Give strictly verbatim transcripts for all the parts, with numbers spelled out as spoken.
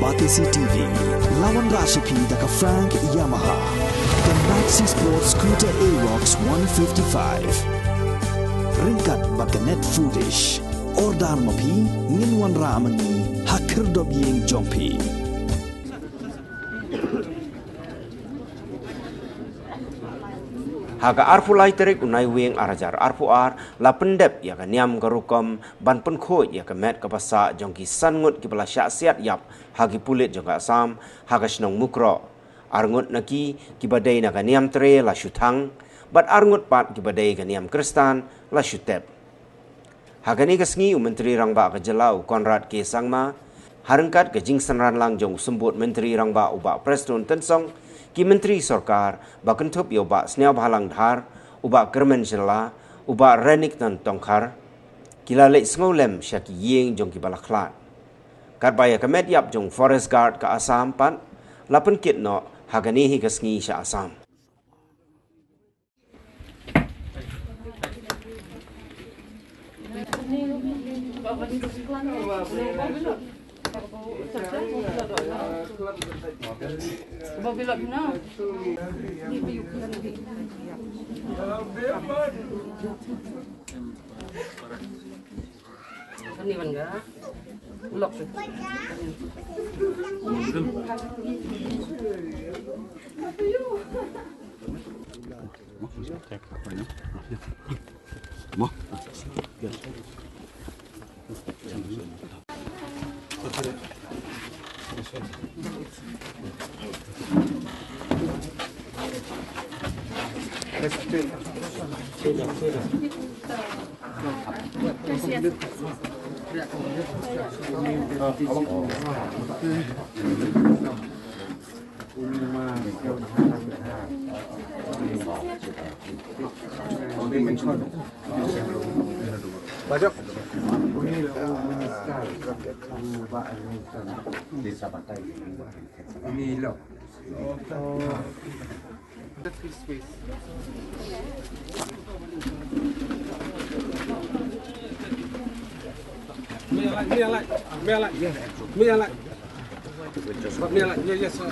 Batesi T V, la wanrah sha phi da ka Frank Yamaha, ka Maxi Sport Scooter Aerox one fifty-five. Ryngkat bad ka Net Foodish. Order ma phi, ngin wanrah ma ngi ha khyrdop ïing jong phi. Ha ka arphew lai tarik u Naiwieng ar hajar arphew ar, la pyndep ïa ka niam ka rukom ban pynkhuid ïa ka met kaba sah jong ki san ngut kiba la shah siat ïap ha ki pulit jong ka Assam ha ka shnong Mukroh. Ar ngut na ki kiba dei na ka niam Tre la shu thang, bad ar ngut pat kiba dei ka niam Khristan la shu tep. Ha kane ka sngi u Myntri Rangbah ka jylla u Conrad K Sangma, ha ryngkat ka jingsynran lang jong u Symbud Myntri Rangbah u Bah Prestone Tynsong, ki Myntri Sorkar, ba kynthup ïa u Bah Sniawbhalang Dhar, u Bah Kyrmen Shylla, u Bah Renikton Tongkhar, ki la leit sngewlem sha ki ïing jong kiba la khlad. Katba ïa ka met ïap jong u Forest Guard ka Assam pat, la pynkit noh ha kane hi ka sngi sha Assam.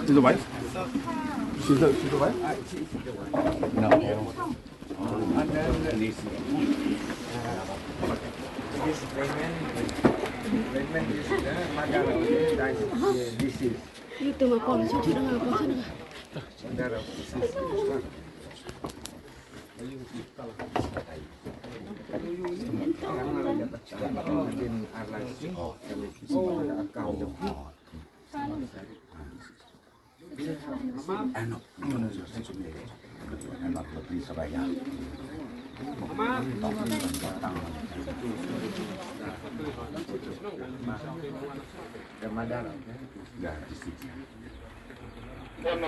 Is the wife? She's the, she's the wife? This is, uh, mother of this guy. This is mother of this. No, no,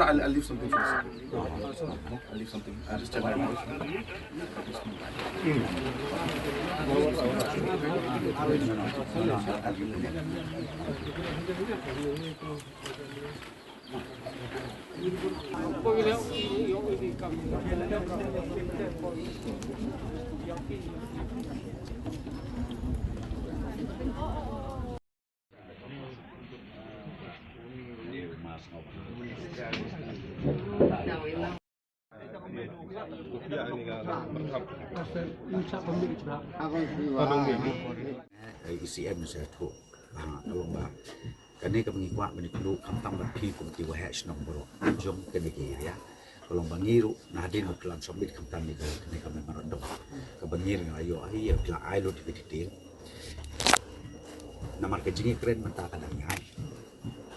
I'll, I'll leave something for this. I'll leave something. I'll just check my voice. Ka E C M sa thoh, ah, ka long ba kane kaba ngi kwah ban ïakynduh khamtam bad phi kum ki waheh shnong baroh jong kane ka area. Ka long ba ngi ruh na hadien ba phi la submit khamtam ïa kane ka memorandum, kaba ngi ruh ngi la ïoh hi, phi la ai lut ïa ka detail. Namar ka jingïakren mynta ka dang ïaid.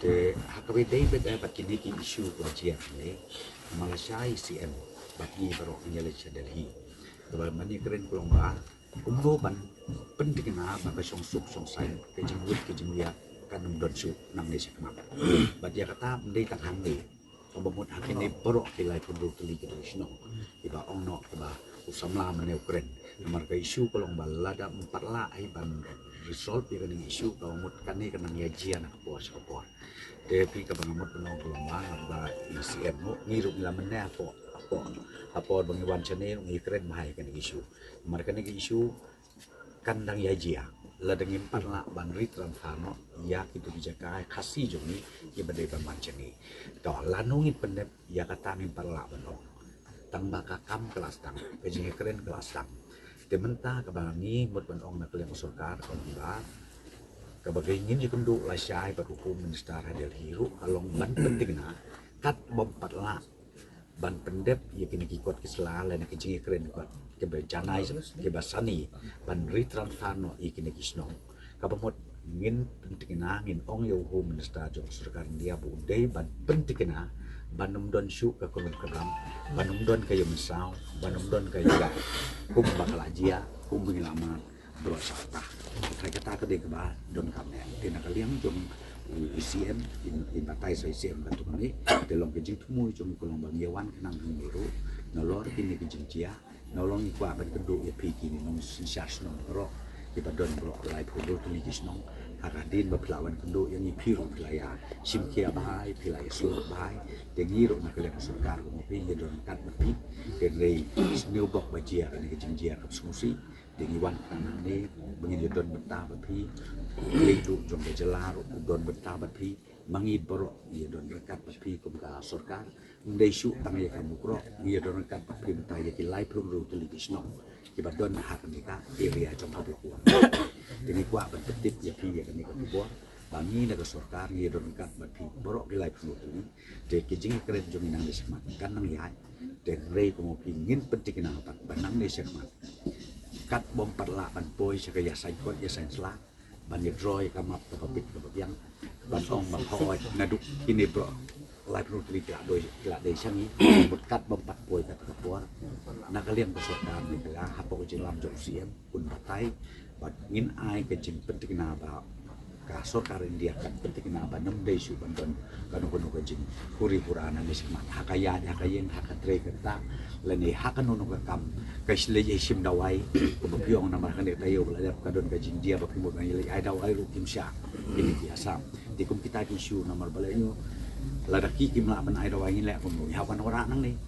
Te ha kaba ïadei bad, eh, bad kine ki issue kiba jia hangne, namar lashai E C M bad ngi baroh ngi leit sha Delhi. Kaba ngi ïakren ka long ba kumno ban pynthikna ba ka shongsuk shongsaiñ, ka jingwit ka jingwiat kan ym don shuh nangne shakhmat. Bad ïa kata ym dei tang hangne, kaba mut ha kine baroh ki laiphew hynriew tylli ki shnong kiba ong noh kiba u samla mane u kren. Namar ka issue ka long ba lada ym pat lah hi ban resolve ïa kane ka issue, kaba mut kane ka nang ïa jia na ka por sha ka por. Te phi, kaba nga mut ban ong ka long ba, ba E C M ruh, ngi ruh ngi la mynne hapoh, hapoh Ha por ba ngi wan shane ngi kren bha ïa kane ka issue. Namar kane ka issue kan dang ïa jia. Lada ngim pat lah ban retransfer noh ïa kito ki jaka Khasi jong ngi kiba dei ban wan shane. To lano ngin pyndep ïa kata ngim pat lah ban ong. Tang ba ka kam ka la sdang, ka jingkren ka la sdang. Te mynta kaba ngi mut ban ong na ka liang ka sorkar ka long ba kaba ngin ïakynduh lashai bad u Home Minister ha Delhi ruh ka long ban pynthikna kat bym pat lah ban pyndep ïa kine ki kot ki sla lane ki jingkren kot kiba janai kiba sani ban retransfer noh ïa kine ki shnong. Kaba mut ngin pynthikna, ngin ong ïa u Home Minister jong sorkar India ba u dei ban pynthikna ban ym don shuh ka kynrum kynram, ban ym don ka ïa mynsaw, ban ym don ka ïa kumba ka la jia, kumba ngi la mad baroh shata. Te kata ka dei kaba donkam ne. Te na ka liang jong i C M, i batai sa i C M katto katne, te long ka jingthmu jong i ka long ba ngi ïa wan khnang hangne ruh nalor kine ki jingjia. Nalor ngi kwah ban kynduh ïa phi kine nongsynshar shnong baroh kiba don baroh laiphew hynriew tylli ki shnong. Ha ka hadien ba phi la wan kynduh ïa ngi, phi ruh phi la ïa shim khia bha, phi la ïa sngewbha. Te ngi ruh na ka liang sorkar kum u phi ngi don ryngkat bad phi. Te hynrei sniew bok ba jia kane ka jingjia kaba sngewsih. Te ngi wan khnang hangne ba ngin ïa don bynta bad phi. Khlei duh jong ka jylla ruh don bynta bad phi. Ma ngi baroh ngi ïa don ryngkat bad phi kum ka sorkar. Ym dei shuh tang ïa ka Mukroh, ngi ïa don ryngkat bad phi mynta ïa ki laiphew hynriew tylli ki shnong kiba don ha kane ka area jong ka block one. Te ngi kwah ban pyntip ïa phi ïa kane ka khubor ba ngi na ka sorkar ngi ïa don ryngkat bad phi baroh ki laiphew hynriew tylli. Te ki jingkren jong ngi nangne shakhmat kan nang ïaid. Te hynrei kum u phi ngin pynthikna ba nangne shakhmat kat bym pat lah ban poi sha ka ïasaiñ kot ïasaiñ sla ban ïa draw ïa ka map kaba bit kaba biang ban ong ba hooid naduh kine baroh laiphew hynriew tylli ki la dei, ki la dei sha ngi. Mut kat bym pat poi kata ka por na ka liang ka sorkar ne ka hapoh ka jingïalam jong u C M un batai bad ngin ai ka jingpynthikna ba ka sorkar India kan pynthikna ba ym dei shuh ban don kano kano ka jinghuri hura nangne shakhmat ha ka ïaid ha ka ïeng ha ka trei ka ktah lane ha kano kano ka kam. Ka shlei ïa shim dawai kumba phi ong namar kane ka taïew ba la dep ka don ka jingjia ba phi mut ban ïa leit ai dawai ruh kim shah kine ki Assam. Te kum kita ki issue namar ba leh ngi lada ki kim lah ban ai dawai ngin leh kumno, hap ban wanrah nangne,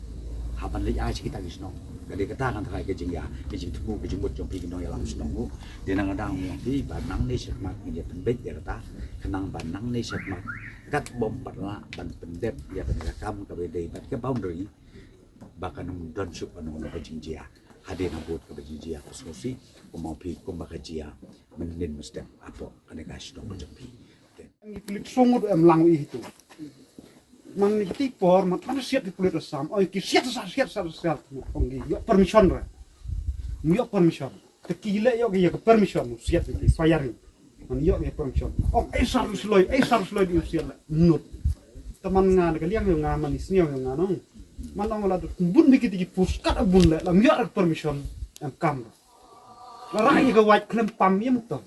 hap ban leit ai sha kita ki shnong. Ka dei kata kan tharai ka jingïa ka jingthmu ka jingmut jong phi ki nongïalam shnong ruh. Te nang da ong ïa phi ba nangne shakhmat ngin ïa pynbeit ïa kata khnang ba nangne shakhmat kat bym pat lah ban pyndep ïa kane ka kam kaba dei bad ka boundary ba kan ym don shuh kano kano ka jingjia hadien habud kaba jingjia ka sngewsih kumba phi kumba ka jia mynnin mynstep hapoh kane ka shnong ka jong phi. Ngi pulit song ngut em lang i hitu. Man ngi ti por man man siat di pulit Assam. Oi ki siat sa siat sa siat. Ong ngi ïoh permission re. Ngi ïoh permission. Te ki le ïoh ki ïoh permission siat di fire ngi. Man ïoh ki permission. Ong ai sar sloi ai sar sloi di siat le. Nut. Te man nga ne ka liang ïoh nga man i sniaw ïoh nga nong. Man ong la bun di ki ti ki pus kat bun le la ïoh permission em kam. La ra ïa ka wait khlem pam ïem to.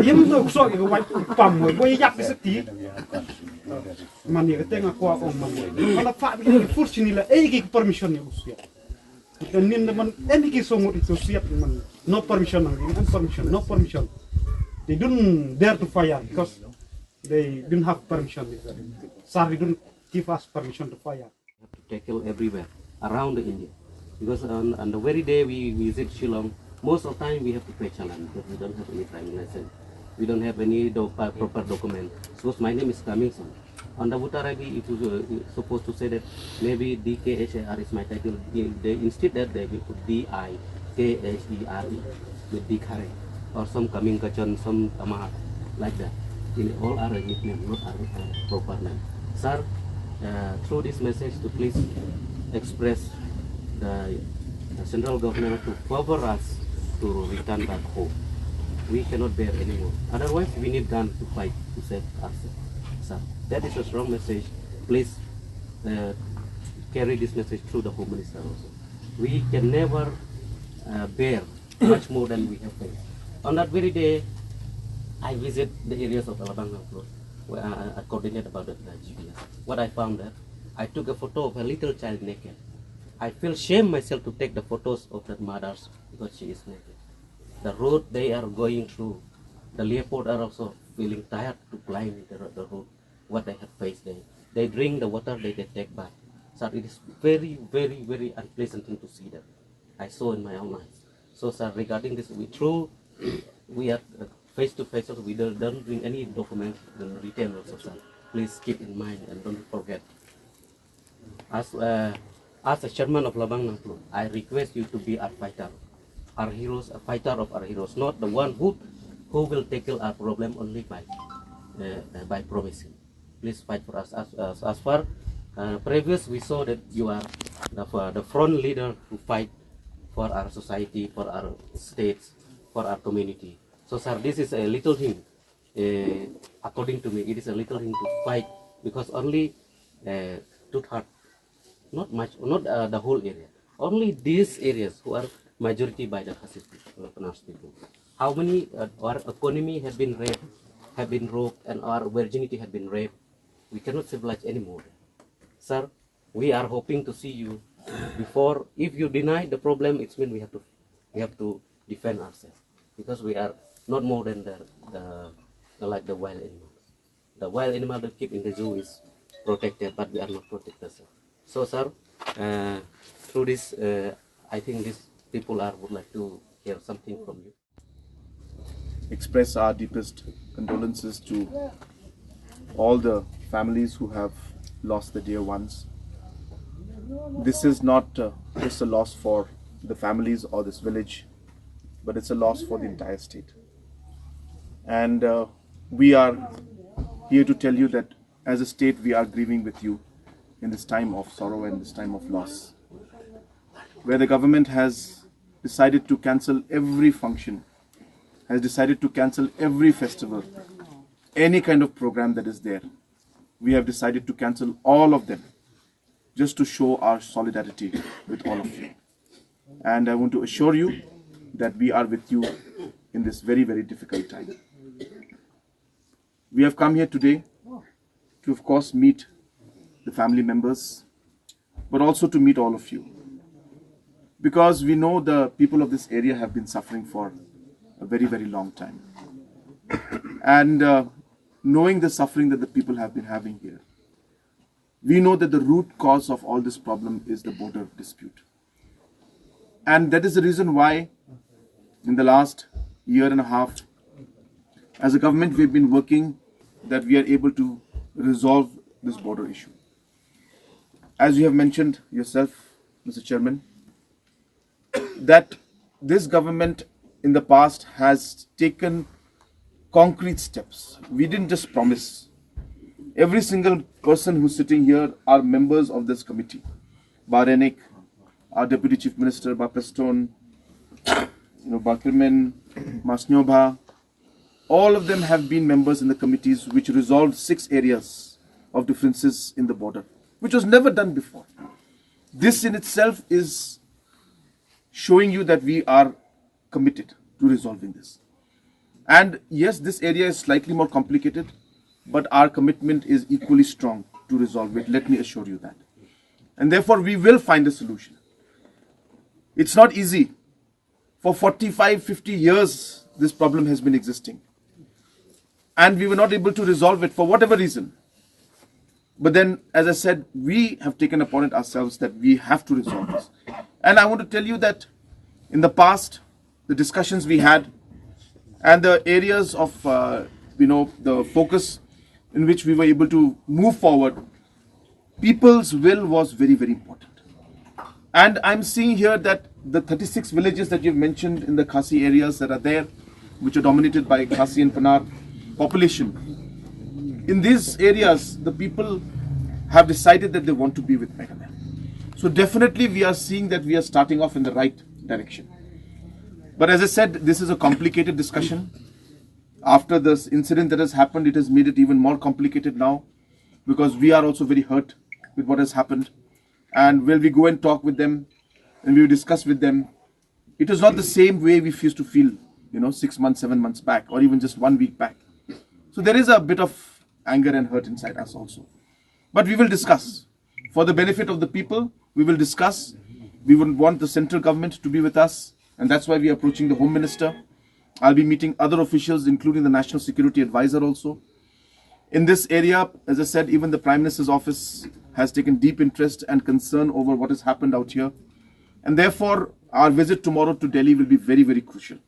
Ïem to so ïa ka wait pam mo bo ïa yak ki sakti. Man ïa ka teng a kwah ong man. Ka la phah ki fur sini la ei ki permission ïa u siat. Ka nin da man em ki so ngut itu siat man. No permission nang em permission no permission. They don't dare to fire because they don't have permission. Sir, they don't give us permission to fire. Have to tackle everywhere around the India. Because on, on the very day we visit Shillong, most of the time we have to pay challan because we don't have any driving license. We don't have any do, pa- proper document. Suppose my name is Coming Soon. On the voter I D, it was uh, supposed to say that maybe D K H A R is my title. They, they instead that they will put D I K H E R E with Dikhare or some Coming Kachon, some Tamar, like that. In all are a nickname, not a, a proper name. Sir, uh, through this message to please express the, the central government to favor us to return back home. We cannot bear anymore. Otherwise, we need gun to fight to save ourselves. Sir, that is a strong message. Please uh, carry this message through the Home Minister also. We can never uh, bear much more than we have faced. On that very day, I visit the areas of Alabang and Flood, where, uh, I coordinated about the, the G P S. What I found there, I took a photo of a little child naked. I feel shame myself to take the photos of that mothers because she is naked. The road they are going through, the leopard are also feeling tired to climb the, the road. What they have faced, they, they drink the water, they, they take bath. Sir, it is very, very, very unpleasant thing to see that. I saw in my own eyes. So, sir, regarding this, we through we are uh, face to face, so we don't, don't bring any documents in written also, sir. Please keep in mind and don't forget. As uh, as a chairman of Labang Nangplu, I request you to be our fighter, our heroes, a fighter of our heroes, not the one who who will tackle our problem only by uh, uh, by promising. Please fight for us. As, as, as far uh, previous, we saw that you are the, uh, the front leader who fight for our society, for our states, for our community. So, sir, this is a little thing, uh, according to me, it is a little thing to fight because only uh, two third, not much, not uh, the whole area. Only these areas who are majority by the Khasi people, uh, Khasi people. How many uh, our economy have been raped, have been robbed, and our virginity have been raped. We cannot civilize anymore. Sir, we are hoping to see you before. If you deny the problem, it's mean we have to we have to defend ourselves because we are not more than the, the, the like the wild animals. The wild animal that keep in the zoo is protected, but we are not protected, sir. So, sir, uh, through this, uh, I think these people are would like to hear something from you. Express our deepest condolences to all the families who have lost their dear ones. This is not uh, just a loss for the families or this village, but it's a loss for the entire state. And uh, we are here to tell you that as a state, we are grieving with you in this time of sorrow and this time of loss, where the government has decided to cancel every function, has decided to cancel every festival, any kind of program that is there. We have decided to cancel all of them just to show our solidarity with all of you. And I want to assure you that we are with you in this very, very difficult time. We have come here today to, of course, meet the family members, but also to meet all of you. Because we know the people of this area have been suffering for a very, very long time. And uh, knowing the suffering that the people have been having here, we know that the root cause of all this problem is the border dispute. And that is the reason why, in the last year and a half, as a government, we've been working that we are able to resolve this border issue. As you have mentioned yourself, Mister Chairman, that this government in the past has taken concrete steps. We didn't just promise. Every single person who's sitting here are members of this committee. Bah Renick, our Deputy Chief Minister, Bah Prestone, you know, Bah Kirmen, Bah Sniawbha, all of them have been members in the committees which resolved six areas of differences in the border, which was never done before. This in itself is showing you that we are committed to resolving this. And yes, this area is slightly more complicated, but our commitment is equally strong to resolve it. Let me assure you that. And therefore, we will find a solution. It's not easy. For forty-five, fifty years, this problem has been existing. And we were not able to resolve it for whatever reason. But then, as I said, we have taken upon it ourselves that we have to resolve this. And I want to tell you that in the past, the discussions we had and the areas of, uh, you know, the focus in which we were able to move forward, people's will was very, very important. And I'm seeing here that the thirty-six villages that you've mentioned in the Khasi areas that are there, which are dominated by Khasi and Pnar population, in these areas, the people have decided that they want to be with Meghalaya. So definitely we are seeing that we are starting off in the right direction. But as I said, this is a complicated discussion. After this incident that has happened, it has made it even more complicated now because we are also very hurt with what has happened. And when we go and talk with them and we discuss with them, it is not the same way we used to feel, you know, six months, seven months back, or even just one week back. So there is a bit of anger and hurt inside us also. But we will discuss. For the benefit of the people, we will discuss. We would want the central government to be with us, and that's why we are approaching the Home Minister. I'll be meeting other officials, including the National Security Advisor also. In this area, as I said, even the Prime Minister's office has taken deep interest and concern over what has happened out here. And therefore, our visit tomorrow to Delhi will be very, very crucial.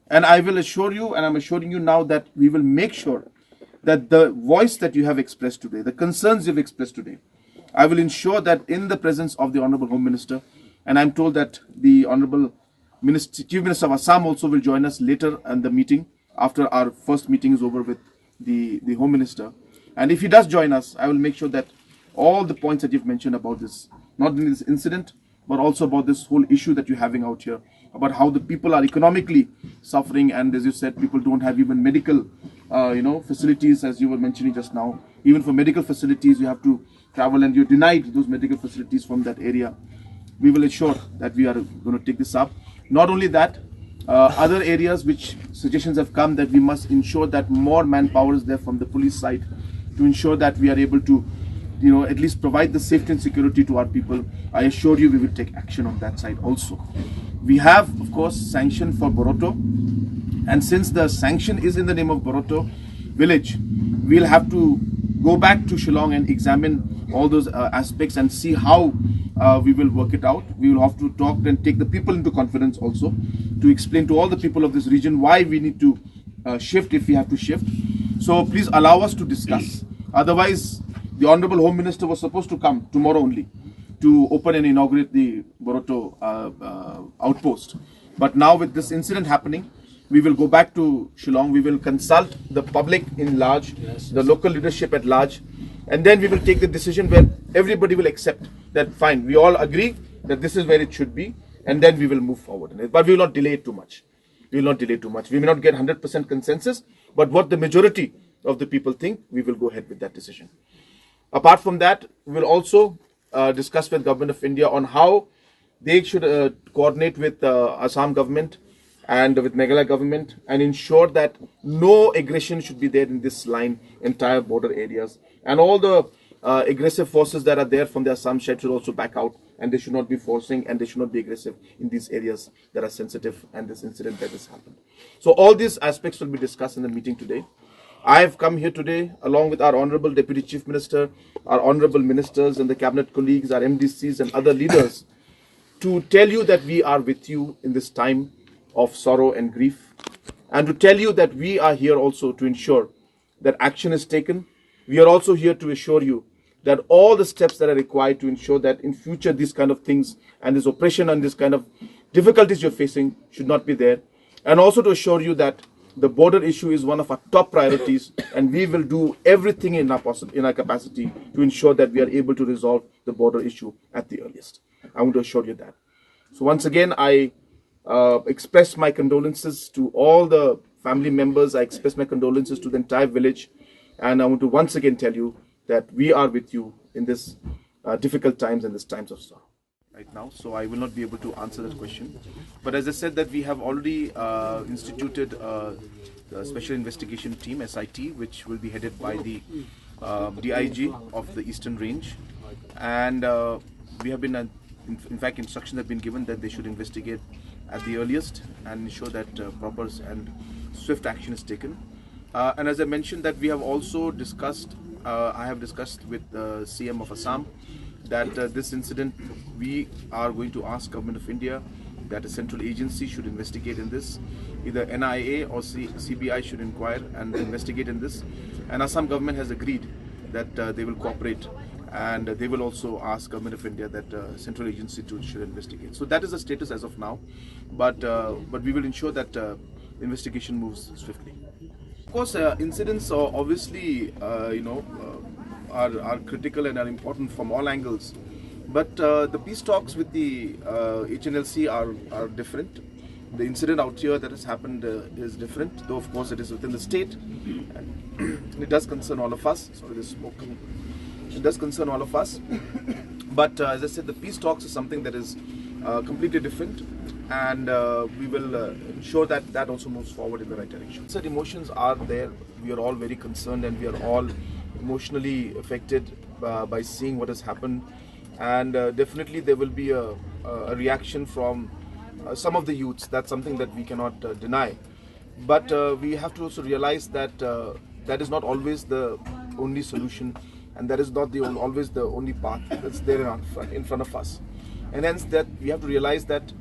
And I will assure you, and I'm assuring you now, that we will make sure that the voice that you have expressed today, the concerns you've expressed today, I will ensure that in the presence of the Honorable Home Minister, and I'm told that the Honorable Minister, Chief Minister of Assam also will join us later in the meeting after our first meeting is over with the, the Home Minister. And if he does join us, I will make sure that all the points that you've mentioned about this, not only this incident, but also about this whole issue that you're having out here, about how the people are economically suffering, and as you said, people don't have even medical, uh, you know, facilities, as you were mentioning just now. Even for medical facilities, you have to travel, and you're denied those medical facilities from that area. We will ensure that we are going to take this up. Not only that, uh, other areas which suggestions have come that we must ensure that more manpower is there from the police side to ensure that we are able to, you know, at least provide the safety and security to our people. I assure you we will take action on that side also. We have, of course, sanction for Boroto, and since the sanction is in the name of Boroto village, we'll have to go back to Shillong and examine all those uh, aspects and see how uh, we will work it out. We will have to talk and take the people into confidence also to explain to all the people of this region why we need to uh, shift if we have to shift. So please allow us to discuss. Otherwise, the Honorable Home Minister was supposed to come tomorrow only to open and inaugurate the Boroto uh, uh, outpost. But now with this incident happening, we will go back to Shillong. We will consult the public in large, yes, the local leadership at large, and then we will take the decision where everybody will accept that, fine, we all agree that this is where it should be, and then we will move forward. But we will not delay it too much. We will not delay too much. We may not get one hundred percent consensus, but what the majority of the people think, we will go ahead with that decision. Apart from that, we will also uh, discuss with Government of India on how they should uh, coordinate with uh, Assam government and with Meghalaya government and ensure that no aggression should be there in this line, entire border areas. And all the uh, aggressive forces that are there from the Assam side should also back out, and they should not be forcing and they should not be aggressive in these areas that are sensitive and this incident that has happened. So all these aspects will be discussed in the meeting today. I have come here today along with our Honorable Deputy Chief Minister, our Honorable Ministers and the Cabinet colleagues, our M D Cs and other leaders to tell you that we are with you in this time of sorrow and grief, and to tell you that we are here also to ensure that action is taken. We are also here to assure you that all the steps that are required to ensure that in future these kind of things and this oppression and this kind of difficulties you're facing should not be there. And also to assure you that the border issue is one of our top priorities, and we will do everything in our possible, in our capacity to ensure that we are able to resolve the border issue at the earliest. I want to assure you that. So once again, I uh, express my condolences to all the family members. I express my condolences to the entire village, and I want to once again tell you that we are with you in this uh, difficult times and this times of sorrow. Right now, so I will not be able to answer that question. But as I said, that we have already uh, instituted uh, a special investigation team, S I T, which will be headed by the uh, D I G of the Eastern Range, and uh, we have been, uh, in, in fact, instructions have been given that they should investigate at the earliest and ensure that uh, proper and swift action is taken. Uh, and as I mentioned, that we have also discussed, uh, I have discussed with the C M of Assam that uh, this incident, we are going to ask Government of India that a central agency should investigate in this. Either N I A or C- C B I should inquire and investigate in this. And Assam government has agreed that uh, they will cooperate, and they will also ask Government of India that uh, central agency to should investigate. So that is the status as of now. But uh, but we will ensure that uh, investigation moves swiftly. Of course, uh, incidents are obviously uh, you know uh, are, are critical and are important from all angles. But uh, the peace talks with the uh, H N L C are, are different. The incident out here that has happened uh, is different, though of course it is within the state. And it does concern all of us. Sorry, this smoke. It does concern all of us. But uh, as I said, the peace talks is something that is uh, completely different, and uh, we will uh, ensure that that also moves forward in the right direction. Said emotions are there. We are all very concerned, and we are all emotionally affected uh, by seeing what has happened. And uh, definitely, there will be a, a reaction from uh, some of the youths. That's something that we cannot uh, deny. But uh, we have to also realize that uh, That is not always the only solution, and that is not the on- always the only path that's there in front, in front of us. And hence, that we have to realize that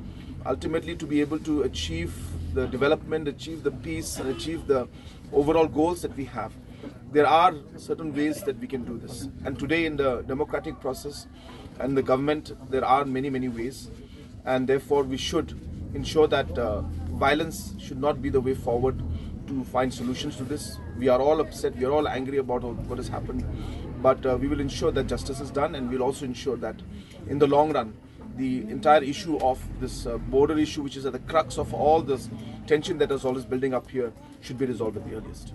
ultimately, to be able to achieve the development, achieve the peace, and achieve the overall goals that we have, there are certain ways that we can do this. And today, in the democratic process and the government, there are many, many ways, and therefore we should ensure that uh, violence should not be the way forward to find solutions to this. We are all upset, we are all angry about what has happened, but uh, we will ensure that justice is done, and we'll also ensure that in the long run, the entire issue of this uh, border issue, which is at the crux of all this tension that is always building up here, should be resolved at the earliest.